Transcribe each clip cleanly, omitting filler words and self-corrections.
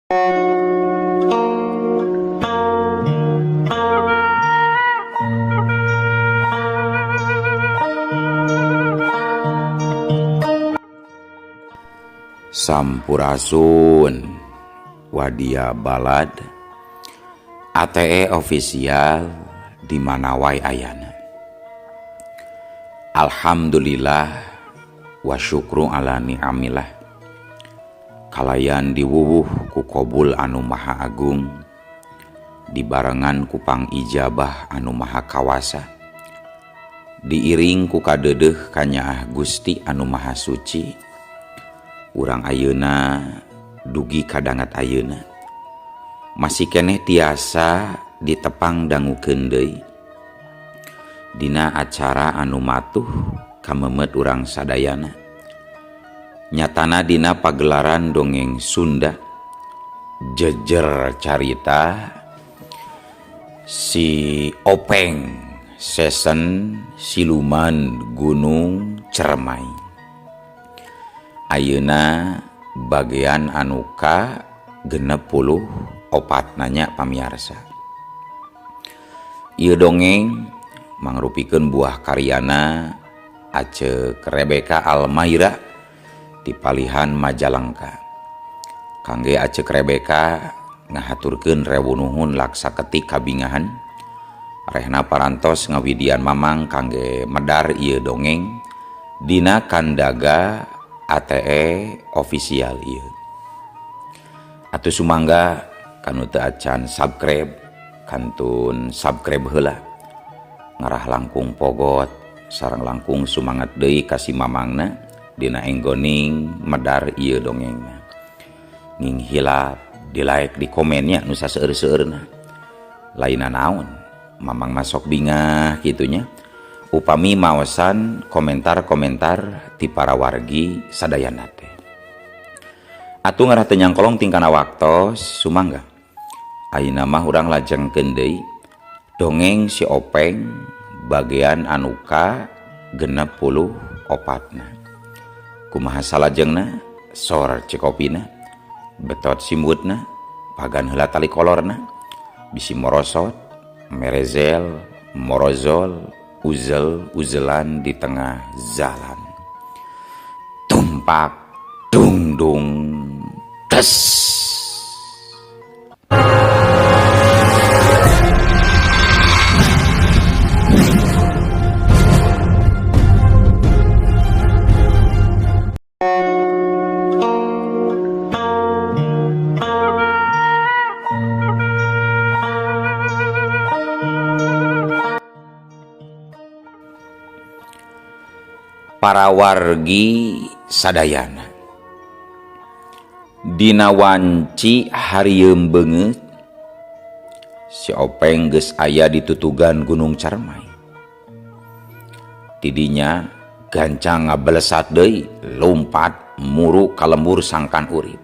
Sampurasun Wadia Balad ATE official di mana wae ayana. Alhamdulillah wa syukru ala ni'amillah. Kalayan diwuwuh ku kobul anu maha agung, dibarengan ku pangijabah anu maha kawasa, diiring ku kadeudeuh kanyaah Gusti anu maha suci. Urang ayeuna dugi kadangat ayeuna masih keneh tiasa ditepang dangukeun deui dina acara anu matuh kamemet urang sadayana, nyatana dina pagelaran dongeng Sunda jejer carita si Openg sesen siluman Gunung Ceremai. Ayeuna bagian anuka 64 nanya pamiarsa. Ieu dongeng mangrupikeun buah karyana Acek Rebecca Almaira di palihan Majalengka. Kangge Acek Rebecca ngahaturkeun rewu nuhun laksa ketik kabingahan. Rehna parantos ngawidian mamang kangge medar ieu dongeng dina kandaga ATE official ieu. Atuh sumangga kanu teu acan subscribe kantun subscribe heula. Ngarah langkung pogot sareng langkung sumangat deui ka si mamangna dina enggoning medar ieu dongengna. Nging hilap di like di komennya nu saseueur-seueurna. Lainna naon mamang masok bingah kitunya. Upami maosan komentar-komentar ti para wargi sadayana teh. Atuh ngarah teu nyangkolong tingkana waktos sumangga. Ayeuna mah urang lajengkeun deui dongeng si Openg bagian anu ka 64-na. Kumaha salajengna? Sor cikopina, betot simbutna, pagan heula tali kolorna, bisi morosot, merezel, morozol, uzel-uzelan di tengah jalan. Tumpak, dung dung, tes. Para wargi sadayana dina wanci harieum beungeut si Openg geus aya di tutugan Gunung Ceremai. Tidinya gancang ngabelesat deui lumpat muru ka lembur sangkan urip.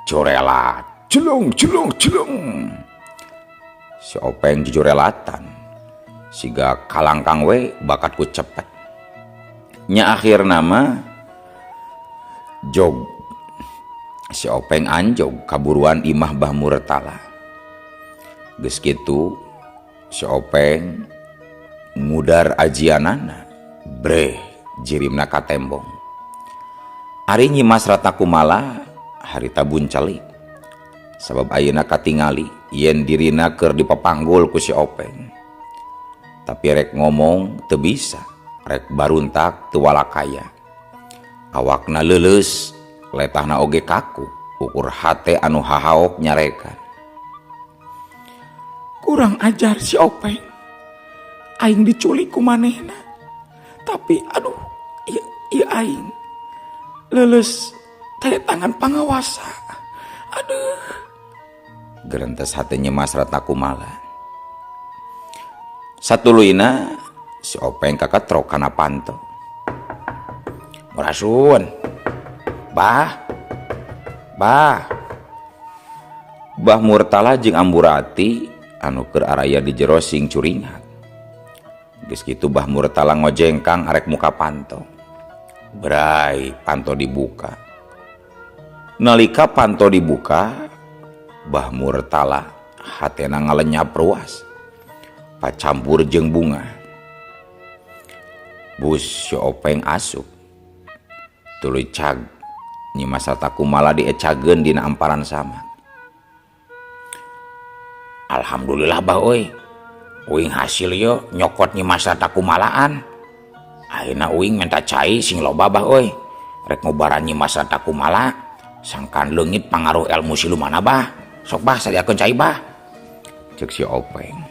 Jorelat jelung jelung jelung. Si Openg jujurelatan siga kalangkang we bakatku cepet. Nya akhir nama jog si Openg anjog kaburuan imah Bah Murtala. Geus kitu si Openg ngudar ajianana breh jirimna ka tembong. Ari Nyi Mas Ratna Kumala harita buncelik sabab ayeuna katingali yen dirina keur dipapanggul ku si Openg. Tapi rek ngomong teu bisa, rek baruntak teu walakaya. Awakna leuleus, letahna oge kaku, ukur hate anu hahaok nyarekan. Kurang ajar si Openg. Aing diculik ku manehna. Tapi aduh, ieu aing leuleus teh tangan pangawasa. Aduh. Gerentes hate Nyi Mas Ratna Kumala. Satuluyna si Openg kakatrok kana panto. Murasun. Bah. Bah. Bah Murtala jeung Amburati anu keur araya di jero sing curingat. Geus kitu Bah Murtala ngojengkang arek muka panto. Bray, panto dibuka. Nalika panto dibuka, Bah Murtala hatena ngalenyap ruas. Pacampur jeung bunga. Bus si Openg asup. Tuluy cag Nyi Mas Rata Kumala diecageun dina amparan samak. Alhamdulillah bah euy. Uing hasil ieu nyokot Nyi Mas Rata Kumalaan. Ayeuna uing menta cai sing loba bah euy. Rek ngubaran Nyi Mas Rata Kumala sangkan leungit pangaruh ilmu silumanna bah. Sok bah sadiakeun cai bah. Ceuk si Openg.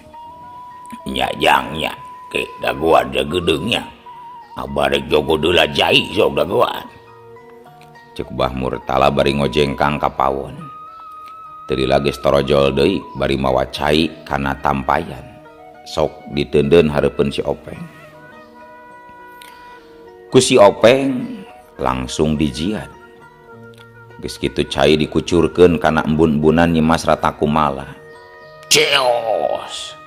Nya jang nya ke dagoan jagedeung nya. Abah rek jogo deula jai sok dagoan. Ceuk Bah Murtala bari ngojengkang ka pawon. Teu lila geus torojol deui bari mawa cai kana tampayan. Sok diteundeun hareupeun si Openg. Ku si Openg langsung dijiad. Geus kitu cai dikucurkeun kana embun-embunan Nyi Mas Rata Kumala. Ceos.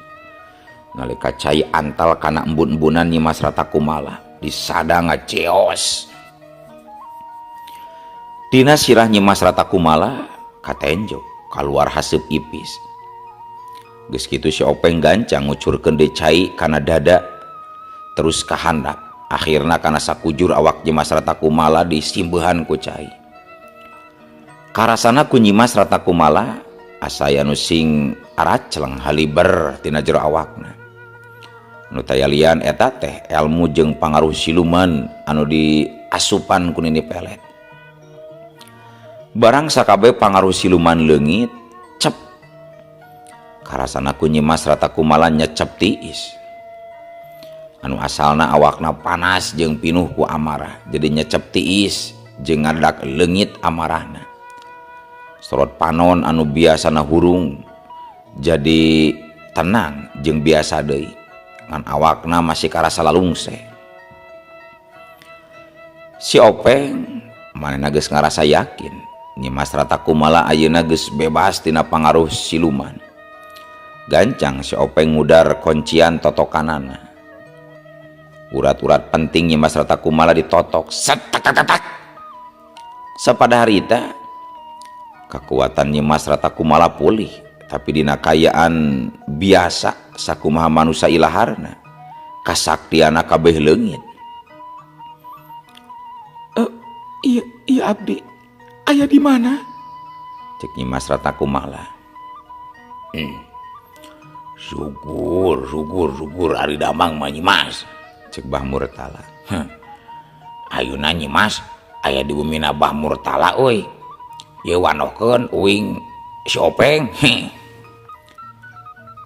Nalika cai antal kana embun-embunan Nyi Mas Rata Kumala, disada ngaceos. Dina sirah Nyi Mas Rata Kumala katenjo kaluar haseup ipis. Geus kitu si Openg gancang ngucurkeun deui cai kana dada terus ka handap. Akhirna kana sakujur awak Nyi Mas Rata Kumala disimbeuhan ku cai. Karasana ku Nyi Mas Rata Kumala asa aya nu sing aracleng haliber tina jero awakna. Nu tayalian eta teh elmu jeung pangaruh siluman anu diasupan ku Nini Pelet. Barang sakabe pangaruh siluman leungit, cep. Karasana ku Nyi Mas Rata Kumala nyecep tiis. Anu asalna awakna panas jeung pinuh ku amarah, jadi nyecep tiis jeung ngadak leungit amarahna. Sorot panon anu biasana hurung jadi tenang jeung biasa deui, ngan awakna masih karasa lalungse. Si Openg manehna geus ngarasa yakin Nyi Mas Rata Kumala ayeuna geus bebas tina pangaruh siluman. Gancang si Openg ngudar kuncian totokanana. Urat-urat penting Nyi Mas Rata Kumala ditotok. Set tak tak tak tak. Sapada harita kekuatan Nyi Mas Rata Kumala pulih, tapi dina kayaan biasa sakumaha manusia ilaharna, kasaktiana kabeh leungit. Iya, iya abdi. Aya di mana? Cek Nyi Mas Rata Kumala. Syukur, syukur, syukur ari damang mah Nyi Mas. Cek Bah Murtala. Heh. Ayeuna Nyi Mas aya di bumina Bah Murtala euy. Ieu wanohkeun uing si Openg. Heh.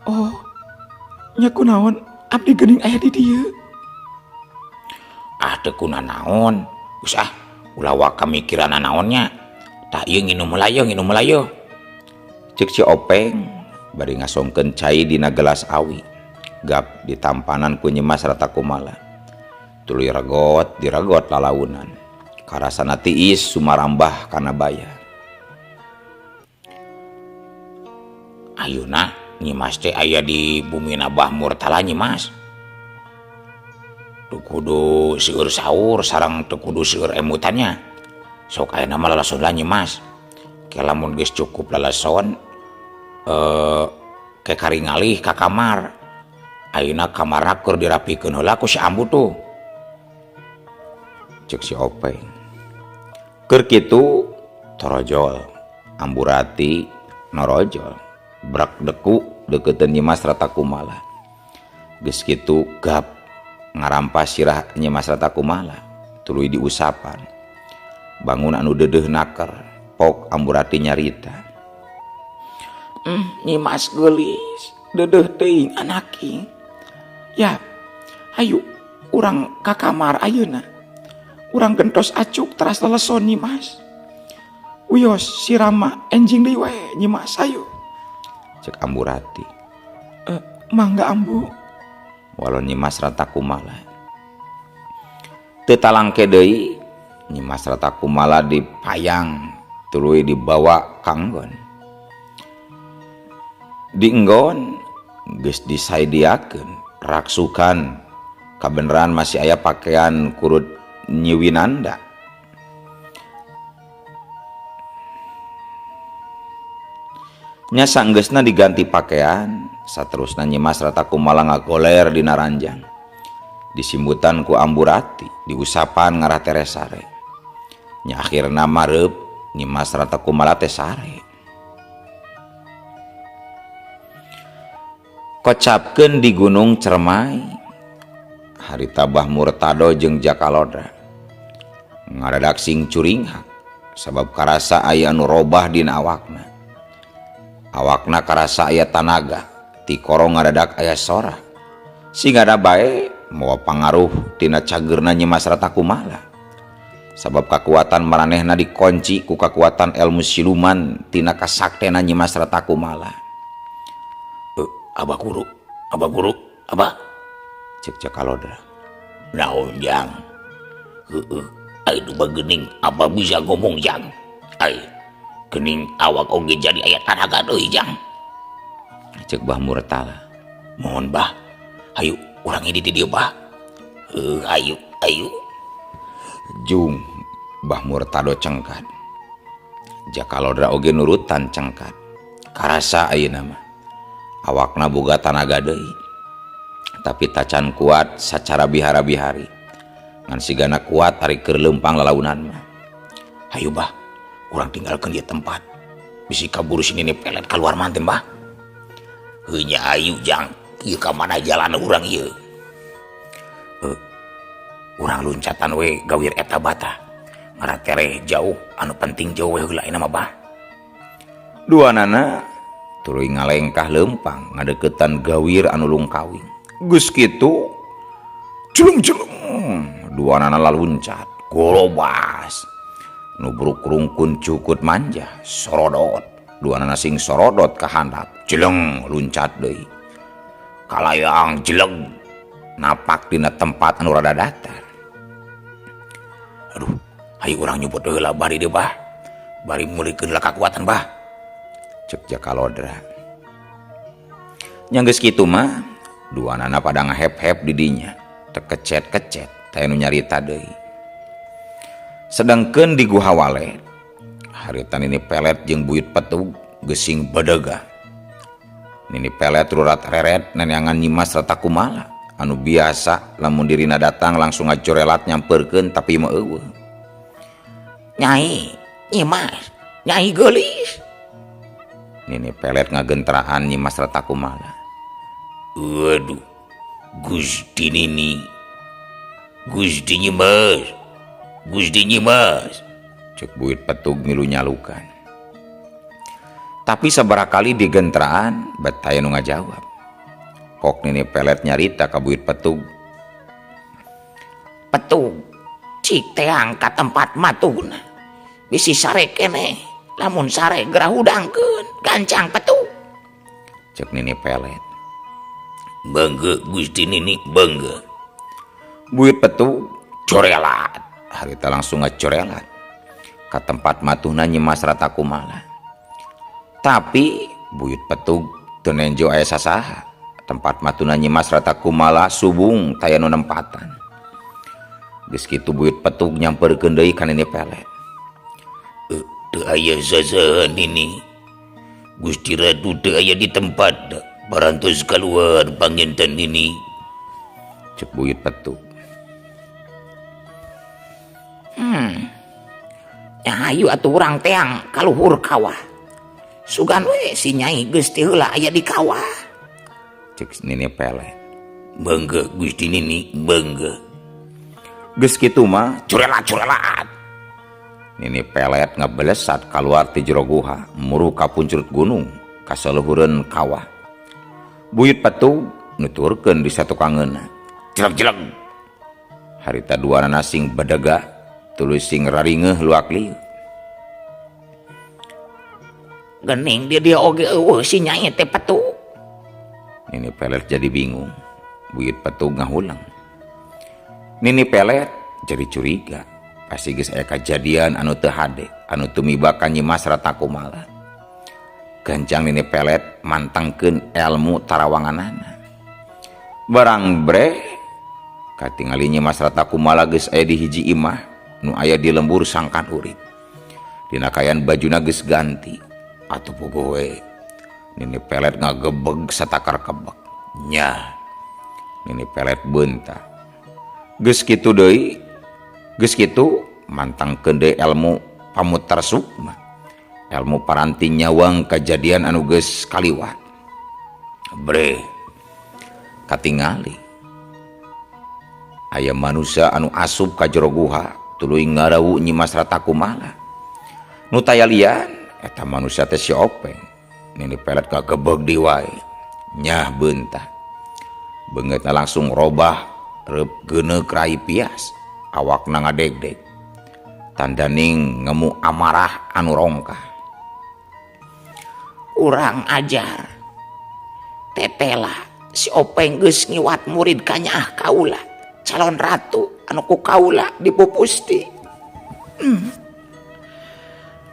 Oh, nya kunaon abdi geuning aya di dieu? Ah teu kunanaon. Geus ah, ulah waka mikiran naonnya. Tah ieu nginum heula yeuh, nginum heula yeuh. Cek si Openg bari ngasongkeun cai dina gelas awi. Gap ditampanan ku Nyi Mas Rata Kumala. Tuluy regot diregot lalaunan. Karasana tiis sumarambah kana baya. Ayeuna Nyi Mas teh aya di bumina Bah Murtala Nyi Mas. Teu kudu seueur saur sareng teu kudu seueur emutannya. Sok ayeuna mah lalason lah Nyi Mas. Ke lamun geus cukup lalason, ke karingalih ka kamar. Ayeuna kamarna keur dirapikeun heula ku si Ambu tuh. Cek si Openg. Keur kitu torojol, Ambu Rati norojol, brak deku deukeuteun Nyi Mas Rata Kumala. Geus kitu gap ngarampas sirah Nyi Mas Rata Kumala, tuluy diusapan. Bangun anu deudeuh naker, pok Ambu Rati nyarita. Nyi Mas geulis, deudeuh teuing anaking. Ya, hayu urang ka kamar ayeuna. Urang gentos acuk teras leleson Nyi Mas. Wios si Rama enjing deui wae Nyi Mas ayo. Cek Ambu Rati. Mangga Ambu. Walon Nyi Mas Rata Kumala. Teu talangke deui Nyi Mas Rata Kumala dipayang tuluy dibawa ka enggon. Di enggon geus disadiakeun raksukan kabeneran masih aya pakaian kurut Nyi Winanda. Nya sanggeusna diganti pakaian, saterusna Nyimas Rata Kumala ngagoler dina ranjang. Disimbutan ku Amburati, diusapan ngarah tere sare. Nya akhirna mareup Nyimas Rata Kumala teh sare. Kocapkeun di Gunung Cermai, harita Bah Murtado jeung Jaka Lodra ngadadak sing curinghak sabab karasa aya anu robah dina awakna. Awakna karasa aya tanaga, tikoro ngadadak aya sora. Singada bae mawa pangaruh tina cageurna Nyimas Rata Kumala. Sabab kakuatan maranehna dikunci ku kakuatan ilmu siluman tina kasaktena Nyimas Rata Kumala. Abah guru, abah guru, abah. Cek Jaka Lodra. Naon jang? Heeh, ai du geuning abah bisa ngomong jang. Ai geuning awak oge jadi aya tanaga deui jang. Cek Bah Murtala. Mohon bah, hayu urang ini di dieu bah. Heuh, ayu, ayu. Jung Bah Murtado cengkat. Jaka Lodra oge nurutan cengkat. Karasa ayeuna mah. Awakna boga tanaga deui. Tapi tacan kuat sacara bihara-bihari. Ngan sigana kuat ari keur leumpang lalaunan mah. Hayu bah, urang tinggalkeun ieu tempat. Bisi kaburu si Nini Pelet kaluar manten bah. Heuh nya ayu jang, ieu ka mana jalan urang ieu? Urang loncatan we gawir eta bata. Ngaratereh jauh, anu penting jauh we heula ayeuna mah bah. Duanana tuluy ngalengkah leumpang ngadeukeutan gawir anu lungkawing. Geus kitu jelung-jelung duanana laluncat gorobas. Nubruk rungkun cukut manja sorodot. Duanana sing sorodot ka handap jeleng luncat deui. Kalayang jeleng napak dina tempat anu rada datar. Aduh, hayu urang nyebut heula bari deui bah. Bari mulikeun lah kakuatan bah. Cek Jaka Lodra. Nya geus kitu mah duanana pada ngahep-hep di dinya, tekecet-kecet, teh nu nyarita deui. Sedangkeun di Guha Walet, harita Nini Pelet jeung Buyut Petug geus sing bedega. Nini Pelet rurat reret neneangan Nyimas Rata Kumala anu biasa lamun dirina datang langsung ngacorelat nyamperkeun tapi mah eueuh. Nyai, Nyimas, Nyai geulis. Nini Pelet ngagenteraan Nyimas Rata Kumala. Waduh, Gusti Nini, Gusti Nyimas, Gusti Nyimas. Cek Buyut Petug milu nyalukan. Tapi sabaraha kali digenteraan bet aya nu ngajawab. Kok Nini Pelet nyarita ka Buyut Petug. Petug, cik teang ka tempat matuna. Bisi sare keneh, lamun sare gerah hudangkeun, gancang Petug. Cek Nini Pelet. Bangga Gusti Nini, bangga. Buyut Petug corelat. Harita langsung ngacorelat ka tempat matuhna Nyimas Rata Kumala. Tapi Buyut Petug teu nenjo aya sasaha. Tempat matuhna Nyimas Rata Kumala subung taya nu nempatan. Geus kitu Buyut Petug nyamperkeun deui ka Nini Pelet. Teu aya sasaha Nini. Gusti Ratu teu aya di tempat. Parantos kaluar panginten Nini. Cek Buyut Petug. Ya hayu atuh urang teang kaluhur kawah. Sugan we si Nyai geus teu heula aya di kawah. Cek Nini Pelet. Bangga Gusti Nini, bangga. Geus kitu mah curelat-curelat. Nini Pelet ngebelesat kaluar ti jero guha, muru ka puncurut gunung, ka saluhureun kawah. Buyut Petug nuturkeun di satukangeunna. Jelek-jelek. Harita duanana sing bedega, tuluy sing raringeuh luak lieu. Gening dia dia oge eueuh si Nyai teh Petug. Nini Pelet jadi bingung. Buyut Petug ngahulang. Nini Pelet jadi curiga. Pasti geus aya kajadian anu teu hade, anu tumiba ka Nyimas Rata Kumala. Gancang Nini Pelet mantangkeun ilmu tarawanganana. Barang bre katingali Nyimas Rata Kumala geus aya di hiji imah nu aya di lembur sangkan urip. Dina kayan bajuna geus ganti atuh pogo we. Nini Pelet ngagebeg satakar kebek. Nya. Nini Pelet beunta. Geus kitu deui, geus kitu mantangkeun deui elmu pamuter sukma. Elmu paranti nyawang kajadian anu geus kaliwat. Bre. Katingali. Aya manusia anu asup ka jero guha tuluy ngarawu Nyi Mas Ratakumala. Nu taya lian eta manusia teh si Openg. Nini Pelet kagebeg deui wae. Nyah beunta. Beungeutna langsung robah reup geuneuk rai pias. Awakna ngadegdeg. Tandaning ngemu amarah anu rongkah. Urang ajar. Tetela si Openg geus ngiwat murid kanyaah kaula. Calon ratu anu ku kaula dipupusti.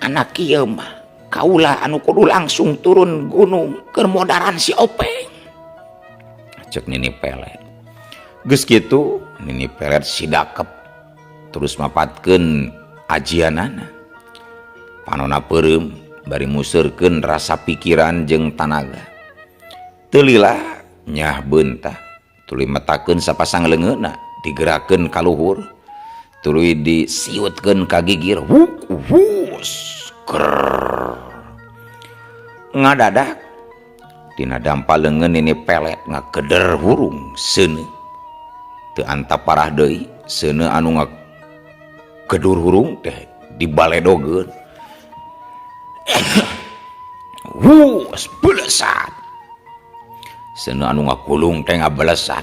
Anak kieu mah kaula anu kudu langsung turun gunung keur modaran si Openg. Cek Nini Pelet. Geus kitu Nini Pelet sidakep terus mapatkeun ajianana. Panona peureum bari museurkeun rasa pikiran jeung tanaga. Teu lila nyah beunta tuluy metakeun sapasang leungeunna digerakkeun ka luhur tuluy disiutkeun ka gigir. Wuk wus krrrr. Ngadadak dina dampa leungeun Nini Pelet ngageder hurung seuneu. Teu antap parah deui seuneu anu ngagedur hurung teh dibaledogeun. Wus belesat. Seuneu anu ngagulung teh ngabelesat.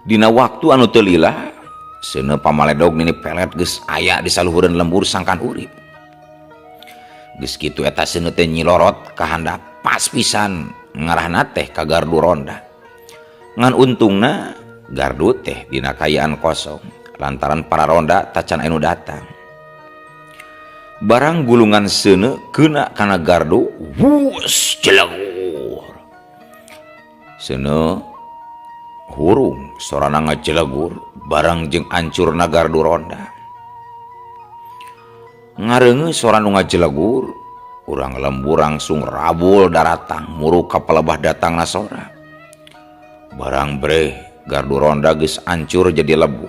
Dina waktu anu teu lila seuneu pamaledog Nini Pelet geus aya di saluhureun lembur sangkan urip. Geus kitu eta seuneu teh nyilorot ka handap pas pisan ngarahna teh ka gardu ronda. Ngan untungna gardu teh dina kaayaan kosong lantaran para ronda tacan anu datang. Barang gulungan seuneu keuna kana gardu, wus jelegur. Seuneu hurung sorana ngajelegur barang jeung ancurna gardu ronda. Ngareungeun sora nu ngajelegur, urang lembur langsung rabul daratang muruk ka palebah datangna sora. Barang breh gardu ronda geus ancur jadi lebu.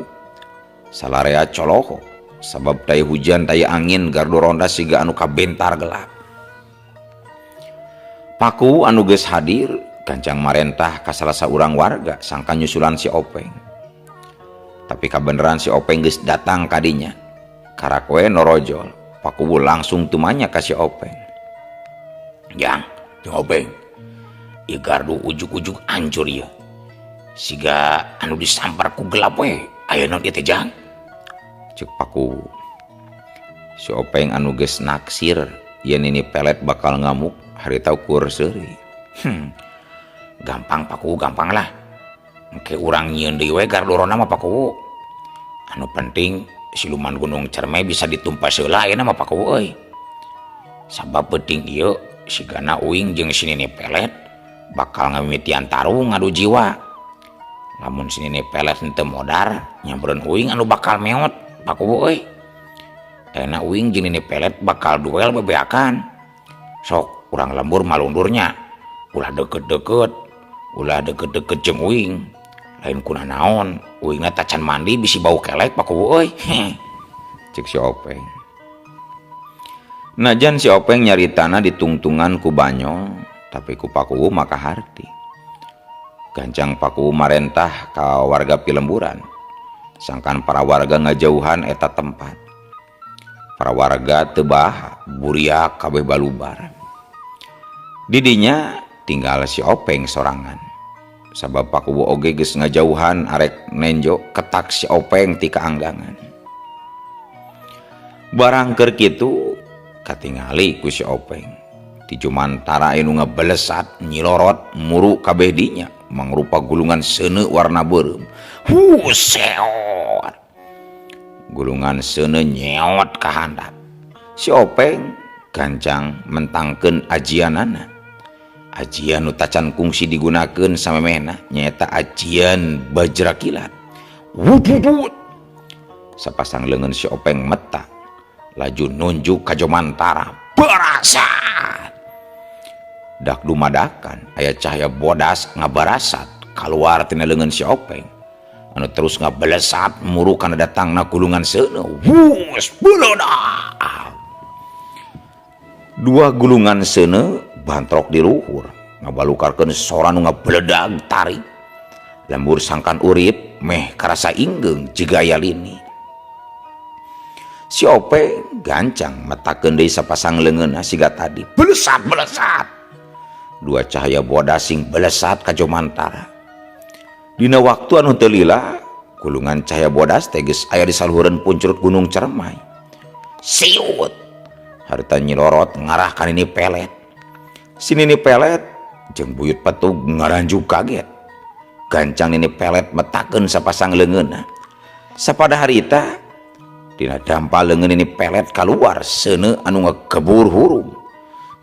Salarea coloho sabab tay hujan tay angin gardu ronda siga anu kabentar gelap. Paku anu geus hadir gancang marentah ka salah saurang warga sangka nyusulan si Openg. Tapi kabeneran si Openg geus datang kadinya. Karak we norojol, Pakuwu langsung tumanya ka si Openg. Jang, jeung Openg. Ieu gardu ujug-ujug ancur ieu. Siga anu disampar ku gelap we. Aya naon ieu teh, Jang? Ceuk Pakuwu. Si Openg anu geus naksir yen Nini Pelet bakal ngamuk harita ukur seuri. Gampang Pakuwu, gampang lah. Engke urang nyieun deui we gardu ronda mah Pakuwu. Anu penting siluman Gunung Cermai bisa ditumpas heula ayeuna mah Pakuwu euy. Sabab peuting ieu sigana uing jeung si Nini Pelet bakal ngamimitian tarung ngadu jiwa. Lamun si Nini Pelet henteu modar nyampereun uing anu bakal meot Pakuwu euy. Ayeuna uing jeung Nini Pelet bakal duel bebeakan. Sok urang lembur malundurnya. Ulah deket-deket, ulah deket-deket jeung uing. Lain kuna naon, uingna tacan mandi bisi bau kelek Pakuwu euy. Cek si Openg. Najan si Openg nyaritana ditungtungan ku banyol, tapi ku Pakuwu maka harti. Gancang Pakuwu marentah ka warga pilemburan. Sangkan para warga ngajauhan eta tempat. Para warga teu baha, buriak kabeh balubar. Didinya tinggal si Openg sorangan. Sabab Pakuwu oge geus ngajauhan arek nenjo ketak si Openg ti kaanggangan. Barang keur kitu katingali ku si Openg. Ti jumantara anu ngebelesat nyilorot muru kabeh dinya mangrupa gulungan seuneu warna beureum. Huseot. Gulungan seuneu nyeot ka handap. Si Openg gancang mentangkeun ajianana. Ajian nu tacan kungsi digunakeun samemehna nyaeta ajian bajra kilat. Wududut. Sapasang leungeun si Openg meta laju nunjuk ka Jomantara. Berasa. Dak dumadakan aya cahaya bodas ngabarasat kaluar tina leungeun si Openg anu terus ngabelesat muru kana datangna gulungan seuneu. Wus beledak. Dua gulungan seuneu bantrok di luhur ngabalukarkeun sora nu ngabeledag tarik. Lembur sangkan urip meh karasa inggeung jiga aya lini. Si Openg gancang metakeun deui sapasang leungeunna siga tadi. Belesat belesat. Dua cahaya bodas sing belesat ka jomantara. Dina waktu anu teu lila, gulungan cahaya bodas teh geus aya di saluhureun puncurut Gunung Cermai. Siut. Harita nyilorot ngarah ka Nini Pelet. Si Nini Pelet jeung Buyut Petug ngaranjuk kaget. Gancang Nini Pelet metakeun sapasang leungeunna. Sapada harita dina dampal leungeun Nini Pelet kaluar seuneu anu ngagebur hurung.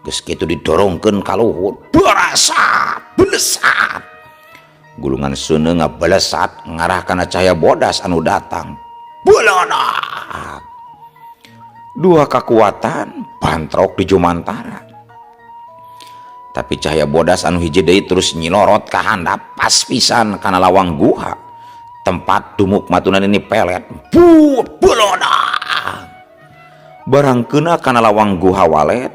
Geus kitu didorongkeun ka luhur. Barasat, belesat. Gulungan seuneu ngabelesat ngarah kana cahaya bodas anu datang. Beledak. Dua kekuatan bantrok di jumantara. Tapi cahaya bodas anu hiji deui terus nyilorot ka handap pas pisan kana lawang guha tempat dumuk matuna Nini Pelet. But beledak. Barang keuna kana lawang guha walet,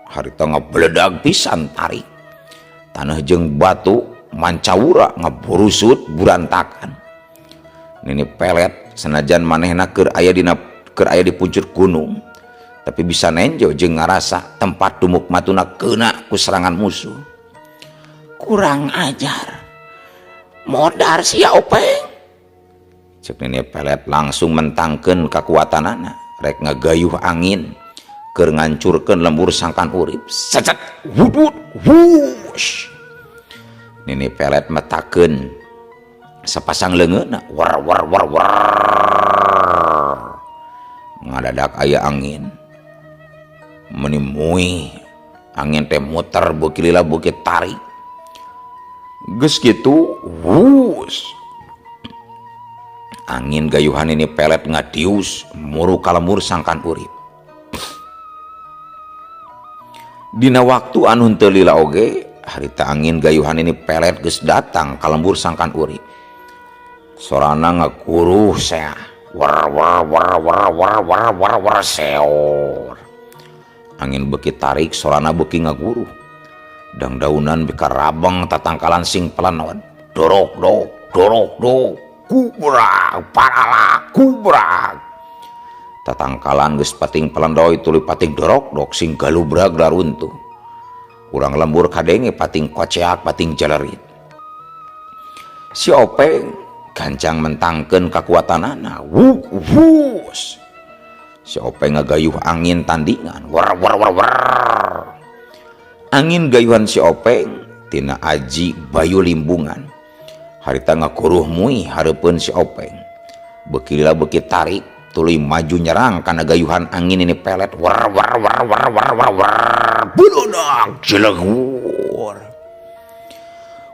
harita ngabeledag pisan tarik. Tanah jeung batu mancawura ngaburusut burantakan. Nini Pelet senajan manehna keur aya dina keur aya di puncak gunung, tapi bisa nenjo jeung ngarasa tempat dumuk matuna keuna ku serangan musuh. Kurang ajar. Modar sia Openg. Cek Nini Pelet langsung mentangkeun kakuatanana, rek ngagayuh angin keur ngancurkeun lembur sangkan urip. Secet wudut wush. Nini Pelet metakeun sapasang leungeunna war war war war. Ngadadak aya angin menimui angin teh muter beuki lila beuki tarik. Geus kitu wus. Angin gayuhan Nini Pelet ngadius muru ka lembur sangkan urip. Dina waktu anu henteu lila oge harita angin gayuhan Nini Pelet geus datang ka lembur sangkan urip. Sorana ngaguruh seah. War war war war war war war war seor. Angin beuki tarik sorana beuki ngaguruh. Dangdaunan bika rabeng tatangkalan sing pelenon. Dorok dok dorok dok kubrak parala kubrak. Tatangkalan geus pating pelendoy tuluy pating dorok dok sing galubrag daruntuh. Urang lembur kadenge pating koceak pating jalerit. Si Openg gancang mentangkeun kakuatanana. Wuk wus. Si Openg ngagayuh angin tandingan. War war war war. Angin gayuhan si Openg tina aji bayu limbungan. Harita ngakuruh mui hareupeun si Openg. Beuki lila beuki tarik tuluy maju nyerang kana gayuhan angin Nini Pelet. War war war war war war war. Buludak jelegur.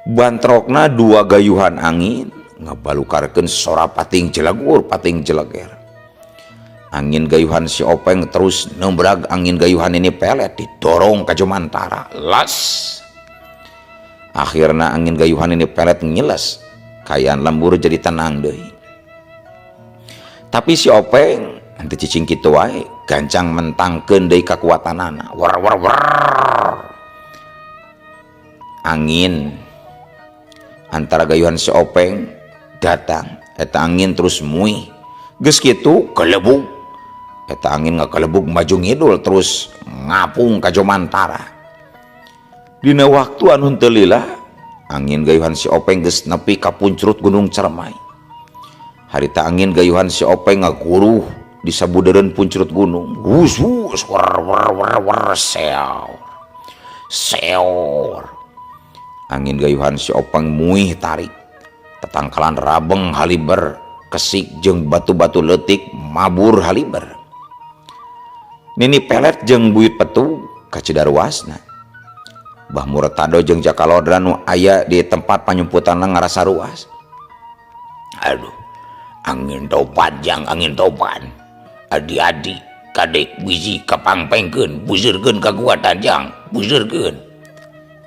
Bantrokna dua gayuhan angin ngabalukarkeun sora pating jelegur pating jeleger. Angin gayuhan si Openg terus nembrag angin gayuhan Nini Pelet didorong ka jumantara. Las. Akhirna angin gayuhan Nini Pelet ngiles, kaayaan lembur jadi tenang deui. Tapi si Openg henteu cicing kitu wae, gancang mentangkeun deui kakuatanana. War war war. Angin antara gayuhan si Openg datang, eta angin terus muih. Geus kitu kelebug. Eta angin ngakelebug maju ngidul terus ngapung ka jomantara. Dina waktu anu henteu lila, angin gayuhan si Openg geus nepi ka puncrut Gunung Cermai. Harita angin gayuhan si Openg ngaguruh di sabudeureun puncrut gunung. Wus wus war war war war seor. Seor. Angin gayuhan si Openg muih tarik. Tetangkalan rabeng haliber, kesik jeung batu-batu leutik mabur haliber. Nini Pelet jeung Buyut Petu kacidaruasna. Bah Murtado jeung Jaka Lodra nu aya di tempat panyumputanna ngarasa ruas. Aduh, angin topan jang angin topan. Adi-adi kadek bisi kapangpengkeun buzeurkeun kakuatan jang buzeurkeun.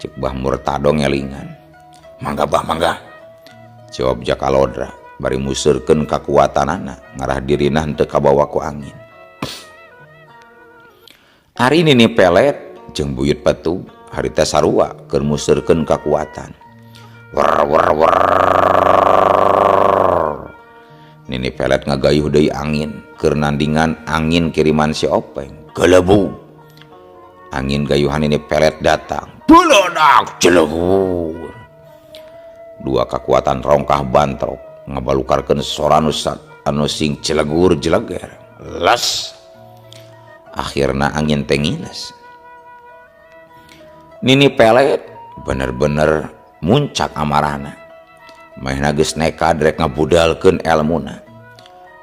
Cek Bah Murtado ngelingan. Mangga Bah, mangga. Jawab Jaka Lodra bari museurkeun kakuatanana ngarah dirina henteu kabawa ku angin. Ari Nini Pelet jeung Buyut Petug harita sarua keur museurkeun kakuatan. Wer wer wer. Nini Pelet ngagayuh deui angin keur nandingan angin kiriman si Openg. Gelebug. Angin gayuhan Nini Pelet datang. Beledak jelegur. Dua kekuatan rongkah bantrok ngabalukarkeun sora anu sing jelegur jeleger. Les. Akhirna angin teh ngiles. Nini Pelet bener-bener muncak amarahna. Manehna geus nekad rek ngabudalkeun elmuna.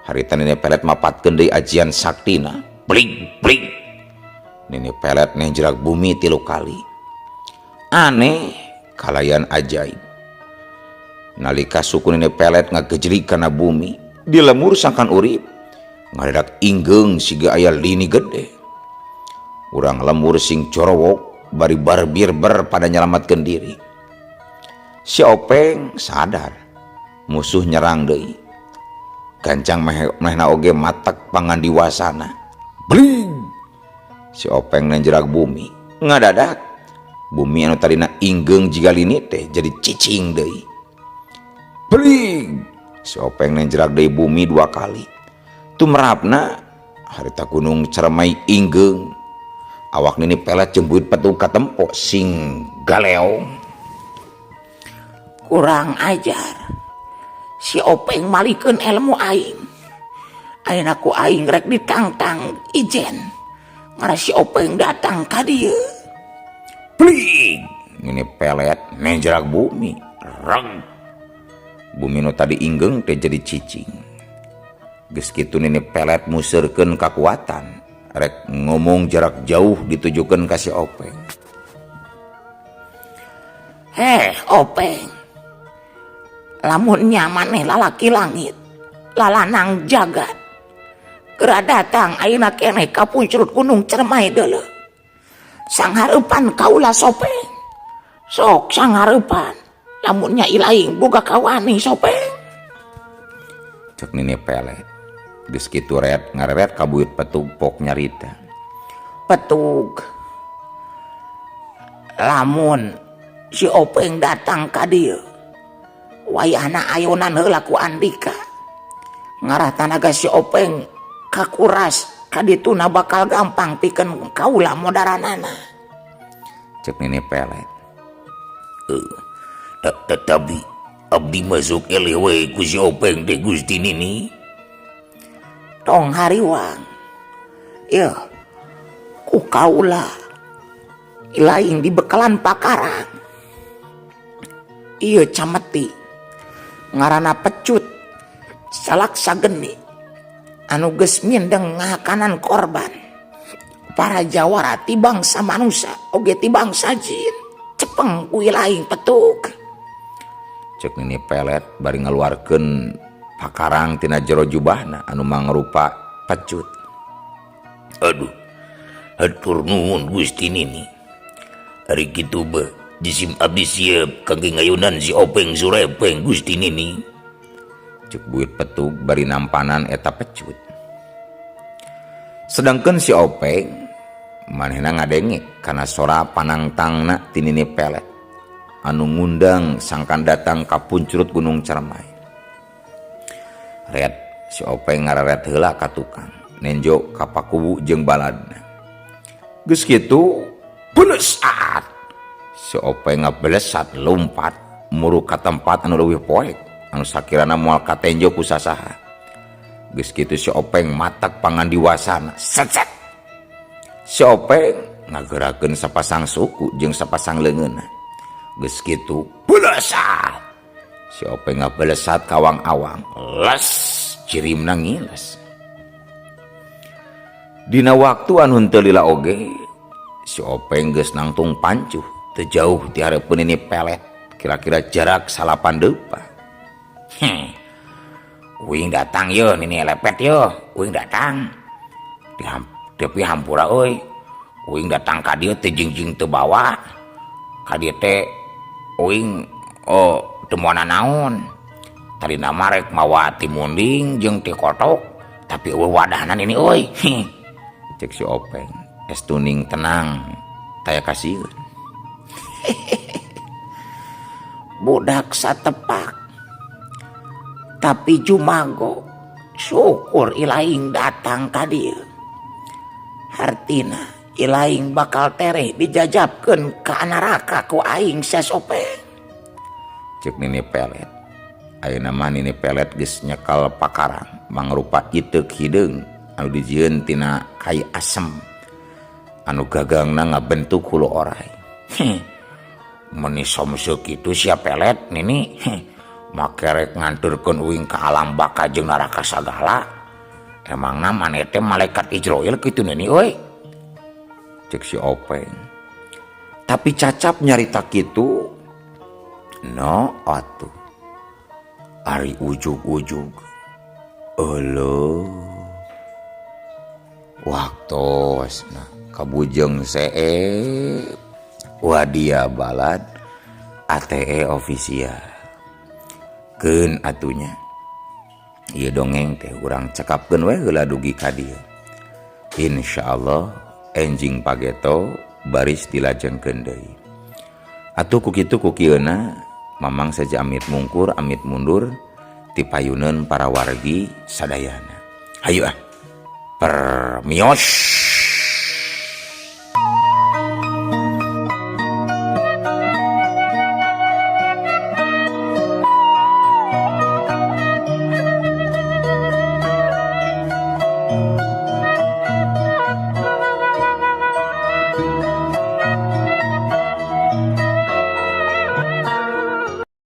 Harita Nini Pelet mapatkeun deui ajian saktina. Bling bling. Nini Pelet nenjrak bumi 3 kali. Aneh kalayan ajaib. Nalika suku Nini Pelet ngagejlig kana bumi, di lemur sangkan urip ngadadak inggeung siga aya lini gede. Urang lemur sing corowok bari barbir ber pada nyelamatkeun diri. Si Openg sadar musuh nyerang deui. Gancang mehna oge matak pangandiwasana. Bling. Si Openg nenjerak bumi, ngadadak bumi anu tadina inggeung jiga lini teh jadi cicing deui. Bling. Si Openg nenjerak deui bumi 2 kali. Tumrapna harita gunung Cermai inggeung. Awak Nini Pelet jeung Buyut Petug katempo sing galeong. Kurang ajar. Si Openg malikeun ilmu aing. Ayeuna ku aing rek ditangtang ijen. Ngarah si Openg datang ka dieu. Bling. Nini Pelet nenjerak bumi. Reng. Bumi nu tadi inggeung teh jadi cicing. Geus kitu Nini Pelet museurkeun kakuatan. Rek ngomong jarak jauh ditujukeun ka si Openg. Heh, Openg. Lamun nyaman lalaki langit, lalanang jagat. Geura datang ayeuna keneh ka puncrut Gunung Cermai deuleu. Sanghareupan kaula Sopeng. Sok sanghareupan. Lamun nya ilaing boga kawani Sopeng. Cek Nini Pelet. Geus kitu ret ngareret ka Buyut Petug pok nyarita. Petug. Lamun si Openg datang ka dieu, wayahna ayonan heula ku Andika. Ngarah tanaga si Openg kakuras kadituna bakal gampang pikeun kaula modaranana. Cek Nini Pelet. Tetapi abdi masuk eleh we ku si Openg teh Gusti Nini. Tong hariwang. Yeuh, ku kaula ilaing dibekalan pakarang. Ieu cameti ngaranna pecut salaksa geni anu geus mindeng ngahakanan korban para jawara ti bangsa manusia oge ti bangsa jin. Cepeng ku ilaing petuk. Cek Nini Pelet bari ngaluarkeun pakarang tina jero jubahna anu mangrupa pecut. Aduh, hatur nuhun Gusti Nini. Ari kitu beuh jisim abdi siap kangge ngayunan si Openg Surepeng Gusti Nini. Cek Buyut Petug bari nampanan eta pecut. Sedangkan si Openg manehna ngadenge kana sora panangtangna ti Nini Pelet anu ngundang sangkan datang ka puncrut Gunung Cermai. Ret si Openg ngareret heula ka tukang nenjo ka pakuwu jeung baladna. Geus kitu belesat. Si Openg ngabelesat lompat muru ka tempat anu leuwih poek anu sakirana moal katenjo ku sasaha. Geus kitu si Openg matak pangandiwasana. Set set. Si Openg ngagerakeun sapasang suku jeung sapasang leungeunna. Geus kitu belesat. Si Openg ngabelesat kawang-awang. Les cirimna ngiles. Dina waktu anu henteu lila oge si Openg geus nangtung pancuh teu jauh ti hareupeun Nini Pelet, kira-kira jarak 8 depa. Uing datang yo Nini Lepet yo, uing datang. Tapi hampura euy. Uing datang ka dieu teu jingjing teu bawa. Ka dieu teh uing oh teu moal nanaon. Tadina mah rek mawa ti munding jeung ti kotok, tapi eueuh wadahna nini euy. Cek si Openg, estuning tenang, taya kasieun. Budak satepak. Tapi jumago syukur ilaing datang ka dieu. Hartina ilaing bakal tereh dijajabkeun ka neraka ku aing sia Sopeng. Cek Nini Pelet. Ayeuna mah Nini Pelet geus nyekal pakarang mangrupa iteuk hideung anu dijieun tina kai asem anu gagangna ngabentuk hulu orai. Meni somse kitu sia Pelet Nini. Make rek nganturkeun uing ka alam baka jeung neraka sagala. Emangna maneh teh malaikat Ijroil kitu Nini euy? Cek si Openg. Tapi cacap nyarita kitu no atuh. Ari ujug-ujug. Euleuh. Waktosna kabujeng seep wadia balad ATE official. Keun atunya. Ieu dongeng teh urang cekapkeun we heula dugi ka dieu. Insyaallah enjing pageto baris dilajengkeun deui. Atuh ku kitu ku kieuna Mamang saja amit mungkur amit mundur ti payuneun para wargi sadayana. Hayu ah. Permios.